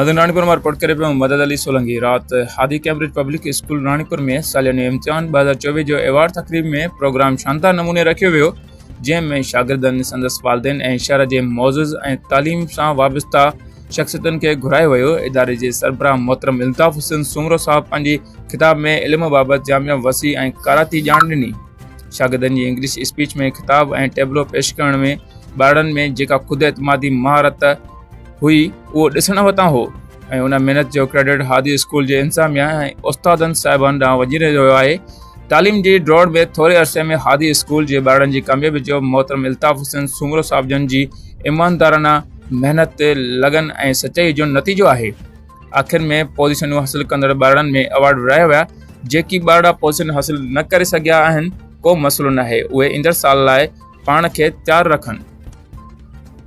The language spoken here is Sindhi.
ناظرين راڻيپور مان رپورٽ ڪري پيو مدد علي سولنگي رات هادي ڪيمبرج پبلڪ اسڪول راڻيپور ۾ ساليانو امتحان 2024 جو ايوارڊ تقريب ۾ پروگرام شاندار نموني رکيو ويو جنهن ۾ شاگردن سندس والدين ۽ شهر جي معزز ۽ تعليم سان وابسته شخصيتن کي گهرايو ويو اداري جي سربراهه محترم الطاف حسين سومرو صاحب پنهنجي خطاب ۾ علم بابت جامع وسيع ۽ ڪارائتي ڄاڻ ڏني شاگردن جي انگلش اسپيچ ۾ خطاب ۽ ٽيبلو پيش ڪرڻ ۾ ٻارڙن ۾ جيڪا خود اعتمادي مهارت هئي اهو ڏسڻ وتان هو ۽ ان محنت جو ڪريڊٽ هادي اسڪول جي انتظاميا ۽ استادن صاحبان ڏانهن وڃي رهيو آهي. تعليم جي ڊوڙ ۾ ٿوري عرصي ۾ هادي اسڪول جي ٻارڙن جي ڪاميابي جو محترم الطاف حسين سومرو صاحب جن جي ايماندارانه محنت، لگن ۽ سچائي جو نتيجو آهي. آخر ۾ پوزيشنون حاصل ڪندڙ ٻارڙن ۾ ايوارڊ ورهايا ويا، جيڪي ٻارڙا پوزيشن حاصل نه ڪري سگهيا آهن ڪو مسئلو ناهي اهي ايندڙ سال لاء پاڻ کي تيار رکن.